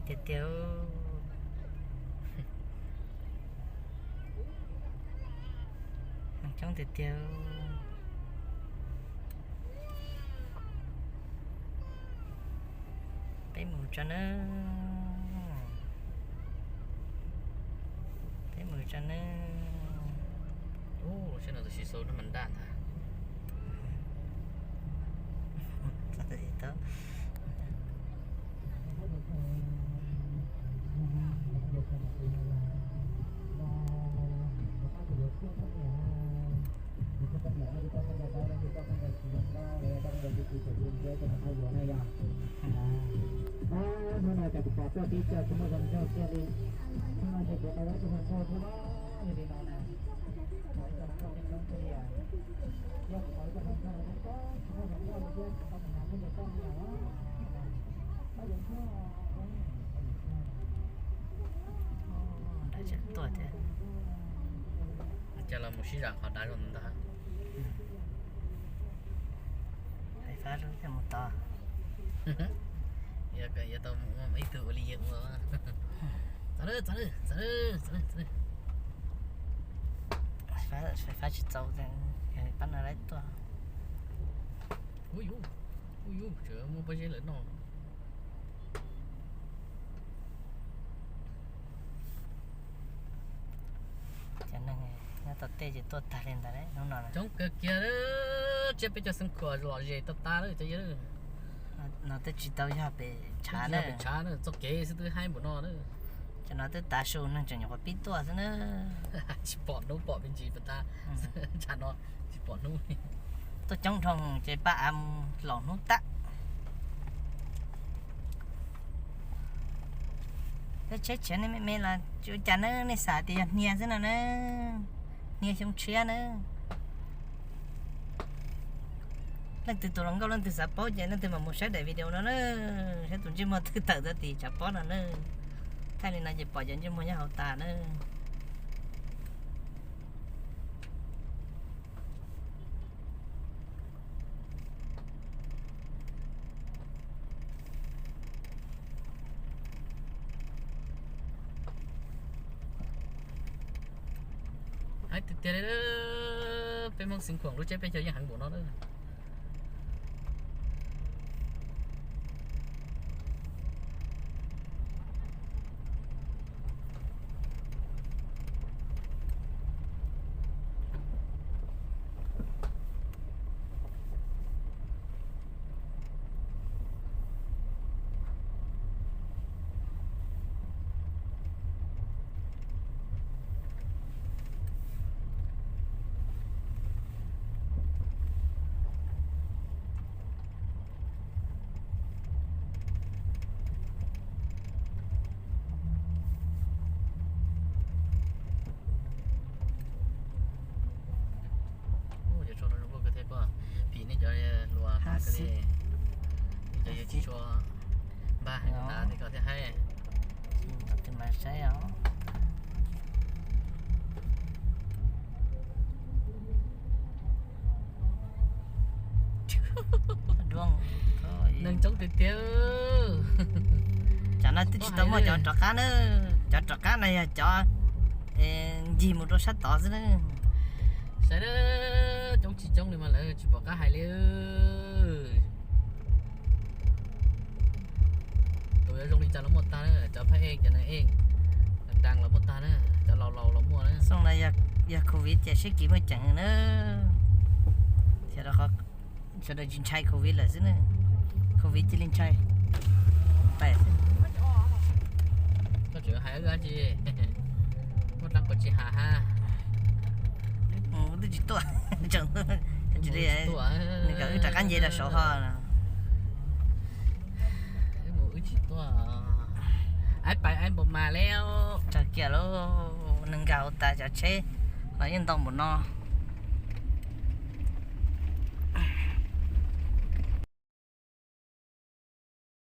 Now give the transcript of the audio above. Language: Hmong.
Tiag tiag, neeg coob tiag tiag. Peb mus tso nawb. Peb mus tso nawb. Ub, lub tsheb no tab sis xau nab mas daj ntag. Dav tseem tuaj thiab. Ces los mus sib zam qhov dav zoo ntag. Fais fab lub thiaj mus tod. Yuav tau mus ua ib tug ua li yawg ua. Txog lawm, txog lawm, txog lawm, txog lawm, txog lawm. Fais fab tsis txaus, pab no laib tuaj. Ub yus, ub yus, tseem muaj pob zeb lawm no. Cov neeg nyob tom tej ces tuaj tag li ntawd hnub no. Coob kawg kiag, tsiab peb caug xeev khuam lom zem tag tag lawm cov yawg. No twb tsis tau yog pem tshav na, txoj kev xwb twb haib npaum no na. Cov no twb tav su neeg tseem nyuam qhuav pib tuaj xwb na. Tsis pom hnub pom me ntsis puas tag. Tshav no tsis pom hnub. Tuaj coob dhau ces pab av mus laus hnub tag. Peb tsheb tshiav nej me me los tsis ua cas na, nej xav tias yog hnia xwb no na, hnia xyoo tshiab na. Leej twg tus hluas nkauj leej twg xav paub ces leej twg mam mus saib daim video no na, saib tus ntsej muag twg tawm txog tim tshav pob no na. Thaij li no ces pom cov ntsej muag nyob hauv tas na. Haib tiag tiag li, peb Hmoob Xeev Khuam lub tsiab peb caug yeej heev npaum no na. Ua cov tsho no zoo nkauj kawg thiab, koj phim nej cov hluas tas kawg li, nej cov yawg tsis tshua npaj heev tas nej koj thiaj haib. Neeg coob tiag tiag. Cov no twb tsis tau muaj cov rov qab na, cov rov qab no yog cov ncig mus rau sab tod xwb na. Saib na, coob tsis coob li mas lawv tsis pom qab hais li. Tus yuav zoo li cas los muaj tag na, cov phab ej cov neeg ej nraas los muaj tag na, cov laus laus los muaj na. Xyoo no yog covid ces sib kis muaj ceem na. Sawv daws, sawv daws tsis ntshai covid lawm xwb na. Covid cia li ntshai. Koj tseem hais wb dab tsi? Muaj dab tsi tsis hais ha. Wb twb tsis tuaj. Nws kom wb rov qab nce rau saud ho. Wb tsis tuaj. Aib pais aib npaum mas li. Tsawg kiag lauj, neeg nkag hauv tas cov tsheb los yeej ntau npaum no.